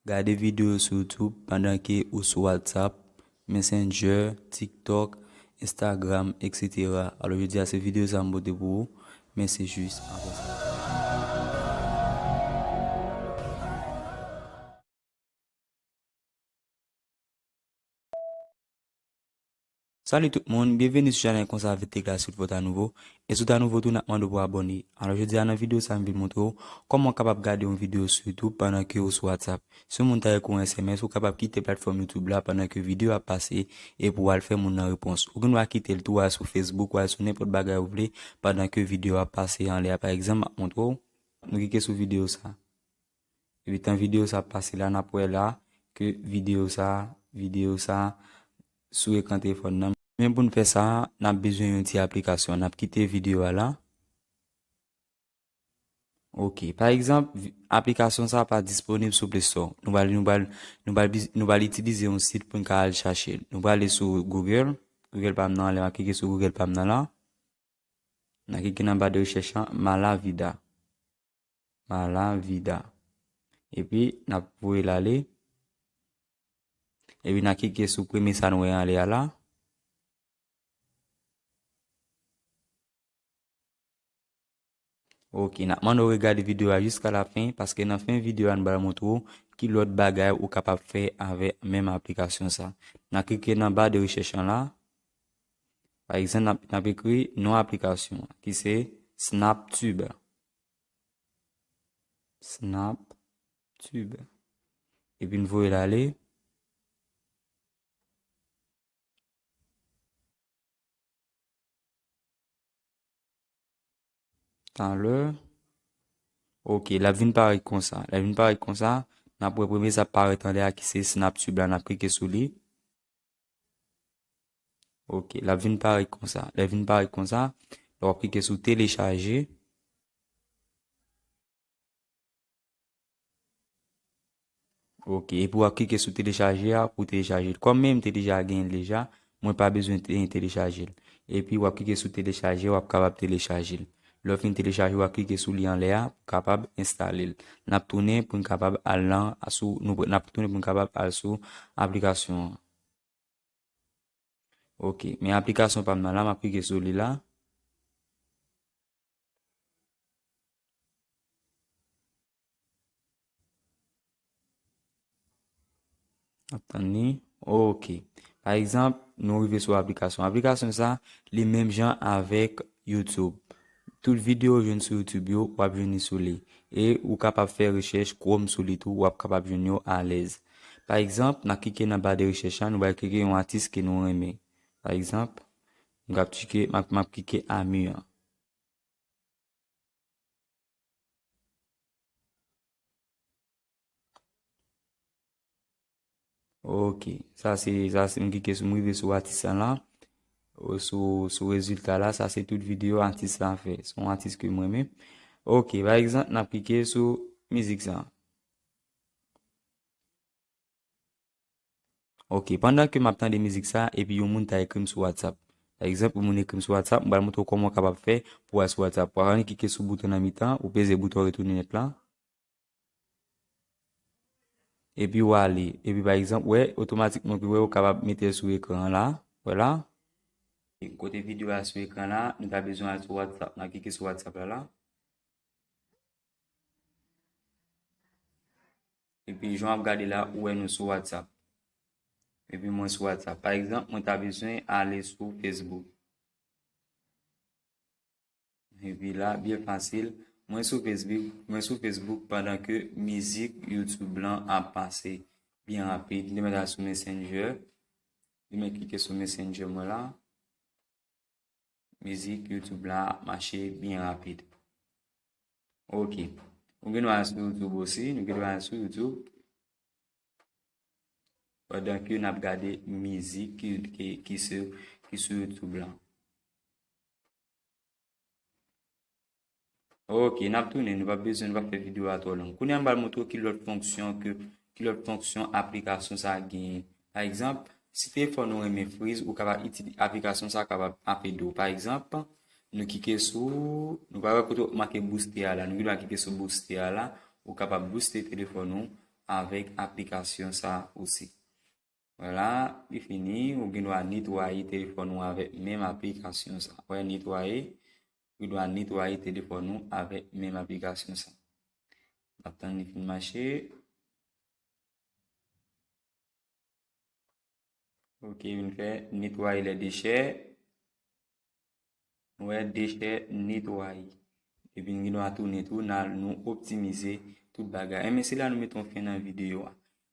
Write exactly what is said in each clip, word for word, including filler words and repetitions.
gade videyo sou YouTube pandan ke ou sou WhatsApp, Messenger, TikTok, Instagram, et cetera. Alò, jodi a se videyo sa m pote pou ou, men se jis apre sa. Salut tout moun, byenveni sou chanèl Konsa avèk Tekla si w ta nouvo. E si w ta nouvo tou, n ap mande w pou abòne. Alò, jodi a nan videyo sa, m vin montre w kòman w kapab gade yon videyo sou YouTube pandan ke ou sou WhatsApp. Si yon moun ta ekri w S M S, ou kapab kite platfòm YouTube la pandan ke videyo ap pase e pou w al fè moun nan repons. Ou gen dwa kite l tou, al sou Facebook, ou al sou nenpòt bagay ou vle pandan ke videyo ap pase anlè a. Pa egzanp, m ap montre w. Nou klike sou videyo sa. Epi tan videyo sa ap pase la, n ap wè la ke videyo sa, videyo sa sou ekran telefòn nan. Men pou n fè sa, n ap bezwen yon ti aplikasyon. N ap kite videyo a la. Ok. Pa egzanp, vi- aplikasyon sa pa disponib sou Play Store. Nou pral, nou pral, nou pral, biz- nou pral itilize yon sit pou n ka al chache l. Nou prale sou Google. Google pa m nan, lè m ap klike sou Google pa m nan la. N a klike nan ba de rechèch lan, Mala Vida. Mala Vida. Epi, n ap voye l ale. Epi, n a klike sou premye sa n wè anlè a la. Ok, n ap mande w regade videyo a jiska la fen, paske nan fen videyo a, n pral montre w ki lòt bagay ou kapab fè avèk menm aplikasyon sa. N a klike nan ba de rechèch lan la. Pa egzanp, n ap, n ap ekri non aplikasyon an, ki se SnapTube. SnapTube. Epi n voye l ale. Talè. Ok, l ap vin parèt konsa. L ap vin parèt konsa. N ap wè premye sa ap parèt anlè a ki se SnapTube la, n ap klike sou li. Ok, l ap vin parèt konsa. Lè vin parèt konsa, w ap klike sou telechaje. Ok, epi w ap klike sou telechaje a pou telechaje l. Kòm men m te deja genyen l deja, mwen pa bezwen te- telechaje l. Epi w ap klike sou telechaje, w ap kapab telechaje l. Lè w fin telechaje, w ap klike sou li anlè a pou kapab enstale l. N ap tounen pou n kapab al nan sou nou n ap tounen pou n kapab al sou aplikasyon an. Ok, men aplikasyon pa m nan la, m ap klike sou li la. Ap tann li. Ok. Pa egzanp, nou rive sou aplikasyon. Aplikasyon sa, li menm jan avèk YouTube. Tout videyo ou jwenn sou YouTube yo, w ap jwenn li sou li. E ou kapab fè rechèch Chrome sou li tou, w ap kapab jwenn yo alèz. Pa egzanp, n a klike nan ba de rechèch la, nou pral klike yon atis ke nou renmen. Pa egzanp, m ap klike, m ap, m ap klike Amir. Ok, sa se, sa se, m klike sou, m rive sou atis lan la. Ou sou, sou rezilta la, sa se tout videyo atis lan fè. Se yon atis ke m renmen. Ok, pa egzanp, n ap klike sou mizik sa. Ok, pandan ke m ap tande mizik sa, epi yon moun ta ekri m sou WhatsApp. Pa egzanp, yon moun ekri m sou WhatsApp, m pral montre w kòman w kapab fè pou w al sou WhatsApp. W ap annik klike sou bouton nan mitan, ou peze bouton retounen nèt la. Epi w ale. Epi pa egzanp, wè, otomatikman, epi wè, ou kapab mete l sou ekran an la. Wè la. Kote videyo a sou ekran la, nou ta bezwen al sou WhatsApp. N a klike sou WhatsApp la la. Epi jan w ap gade la, ou wè nou sou WhatsApp. Epi mwen sou WhatsApp. Pa egzanp, mwen ta bezwen ale sou Facebook. Epi la, byen fasil, mwen sou Facebook, mwen sou Facebook pandan ke mizik YouTube lan ap pase byen rapid. Li mèt al sou Messenger. Li mèt klike sou Messenger mwen la. Mizik YouTube la ap mache byen rapid. Ok. Ou gen dwa al sou YouTube osi. Nou gen dwa al sou YouTube. Pandan ke n ap gade mizik ki, ki, ki sou, ki sou YouTube lan. Ok, n ap tounen, nou pa bezwen, nou pa fè videyo a twò long. Kounye a, m pral montre w ki lòt fonksyon ke, ki lòt fonksyon aplikasyon sa a genyen. Pa egzanp, si telefòn ou renmen friz, ou kapab itilize aplikasyon sa a kapab ap ede w. Pa egzanp, nou klike sou, nou pa wè kote w make booste a la, nou gen dwa klike sou booste a la, ou kapab booste telefòn ou avèk aplikasyon sa osi. Vwala, li fini, ou gen dwa netwaye telefòn ou avèk menm aplikasyon sa. Wè, netwaye, ou gen dwa netwaye telefòn ou avèk menm aplikasyon sa. N ap tann li fin mache. Ok, vin fè netwaye lè dechè. Nou wè dechè netwaye. Epi n gen dwa tounen tou, n al nou optimize tout bagay. Enben, se la nou mete yon fen nan videyo a.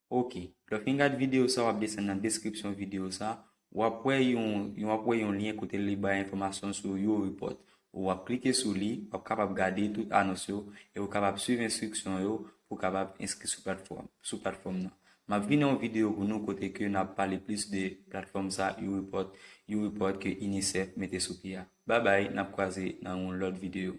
Ok, lè w fin gad videyo sa, w ap desann nan deskripsyon videyo sa, w ap wè yon, yon, w ap wè yon lyen kote li bay enfòmasyon sou YouReport. W ap klike sou li, w ap kapab gade tout anons yo, e w kapab swiv enstriksyon yo pou w kapab enskri sou platfòm, sou platfòm nan. M ap vin yon videyo pou nou kote ke n ap pale plis de platfòm sa, YouReport, YouReport ke UNICEF mete sou pye a. Babay, n ap kwaze nan yon lòt videyo.